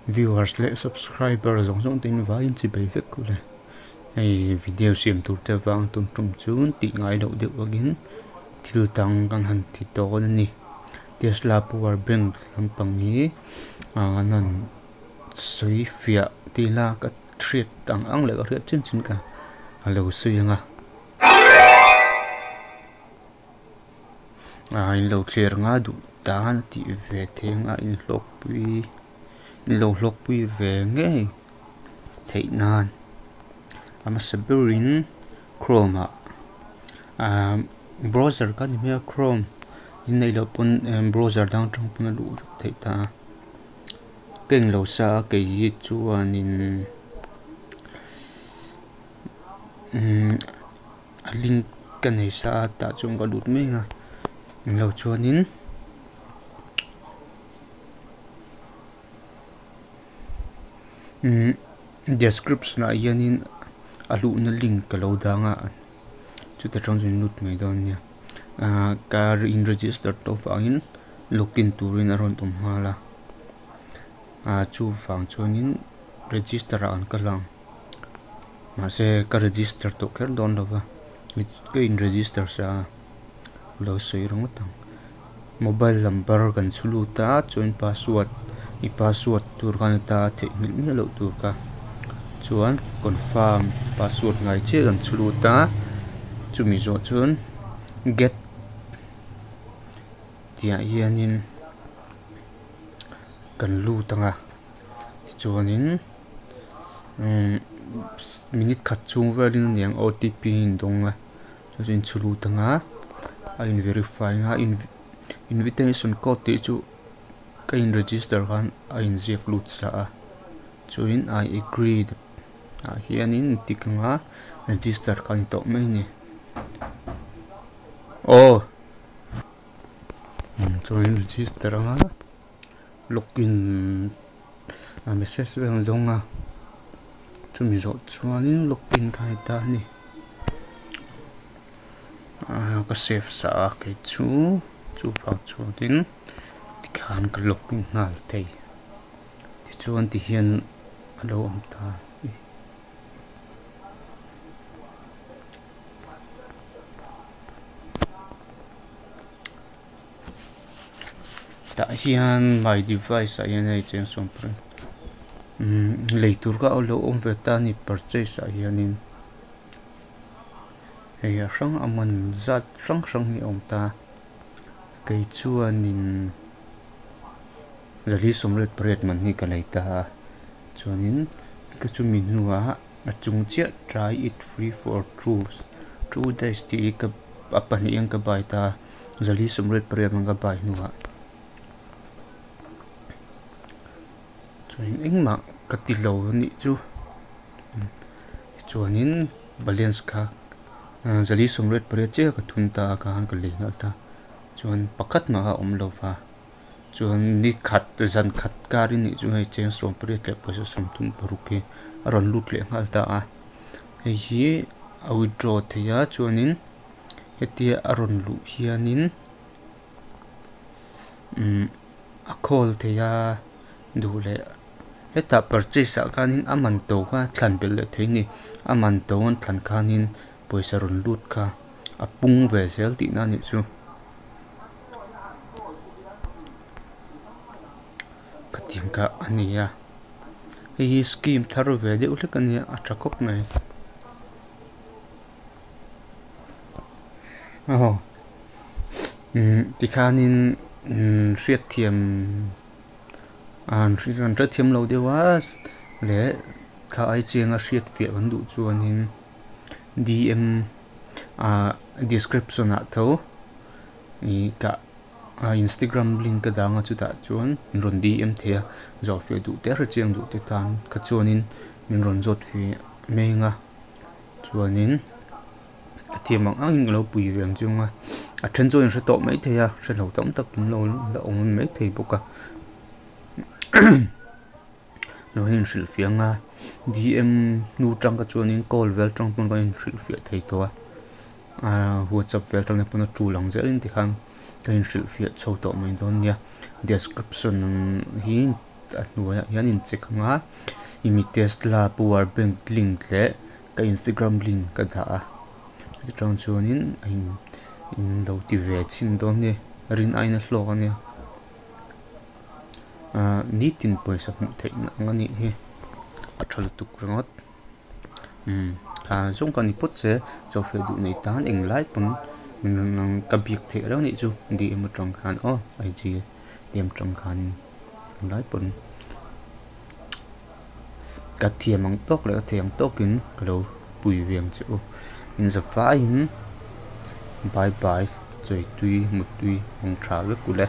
Viewers leh subscriber zawng zawng te in vaiin chi bei vek ule. Hei video siam tur te avang tum tum chu tih ngai loh deuh angin thil dang kan han ti dawn a ni. Tesla power bank lampang hi an han sawi fiah tih ila ka hriat ang ang leh ka hriat chin chin ka lo sawi ang a. Ah in lo thlir anga duh tan a tih ve thei anga in hlawkpui in lo hlawkpui ve ngei theih nan a hmasa berin chrome ah ah browser kha ni hmel a chrome in neih loh pawn browser dang atang pawn a luh vek theih ta a ka englo sa a kei hi chuanin umm a link ka nei sa a tah chuan ka lut mai ang a englo chuanin. Umm description ah hianin a luhna link ka lo dang a chuta tang chuan lut mai dawn nia ahh ka in register tawh avangin login turin a rawn awm nghal a ah chuvang chuanin register ah an kal ang mahse ka register tawh kher dawn lo va ka in register sa a lo sawi ringawt ang. Mobile number kan chhu lut a chuan password i password tur kha a ni ta a theihnghilh miah loh tur kha chuan confirm password ngai chiah kan chhu lut a chumi zawh chuan get tih ah hianin kan lut ang a tichuanin umm minute khat chhung velin a niang OTP a indawng a. Chu chu inchhu lut ang a a in verify ang a invitation code tih chu ka in register khan a inziak lut sa a chuanin I agree ah hianin tick ang a register kha a ni tawh mai a ni aw chuanin register ang a login a message vel an dawng a chumi zawh chuanin login kha a ni ta a ni ah ka save sa a kei chu chuvang chuanin tikhan ka login nghal thei tichuan tihian a lo awm ta a ni. Tah hian my device ah hian hei cheng sawm pahnih umm lei tur kha alo awm ve ta a ni purchase ah hianin hei a hrang a man zat hrang hrang hi a awm ta kei chuanin zali sawmriat pariat man hi ka lei ta a chuanin ka chumi hnuah a chung chiah try it free for two days tih hi ka a pahnih hian ka buy ta a. Zali sawmriat pariat ang ka bai hnuah chuan engmah ka ti lo a nih chu tichuanin balance kha zali sawmriat pariat chiah ka thun ta a khan ka lei nghal ta chuan pakhat mah a awm lo va chuan ni khat zan khat kar in nih chu hei cheng sawm pariat leh pawisa sawmthum paruk hi a rawn lut leh nghal ta a hei hi a withdraw thei a chuanin. Hetia a rawn luh hianin umm a call thei a duh leh hetah purchase ah khanin a man to kha thlan belh leh thei a ni a man to an thlan khanin pawisa rawn lut kha a pung ve zel tihna a nih chu. Khatiang kha a ni a hei hi scheme thar ve deuh hlek a nia a tha khawp mai. Aw tikhanin hriatthiam an hrethiam lo deuh a leh thla ai chianga hriat fiah kan duh chuanin DM ah description ah tho ih kah instagram link ka dang a chutah chuan min rawn DM thei a zawh fiah duh te hrechiang duh te tan kha chuanin min rawn zawt fiah mai ang a. Chuanin a thiam ang angin ka lo pui ve ang chung a a then chuan in hre tawh mai thei a hre lo tam tak in lo la awm mai thei bawk a lo in hrilhfiah ang a D_M hnu tang kha chuanin call vel tang pawn kan inhrilhfiah thei tawh a ahh whatsapp vel tang te pawn a tul ang zel in tikhan ka inhrilhfiah chho tawh mai dawn nia description hi. a hnuaiah hian in check ang a imi Tesla power bank link leh ka Instagram link ka dah a chuti tang chuanin a in in lo ti ve chhin dawn a ni rin aiin a hlawk a nia ahh nitin pawisa hmuh theih na ang a nih hi a tha lutuk ringawt. Umm tha zawng ka ni phawt che chawhfeh duh nei tan englai pawn ka bik theih reng anih chu D_M atang khan aw I_G D_M atang khanin englai pawn ka thiam ang tawk leh ka thei ang tawkin ka lo pui ve ang che u inzavaiin bye bye chawi tui mut tui ang tha vek u le.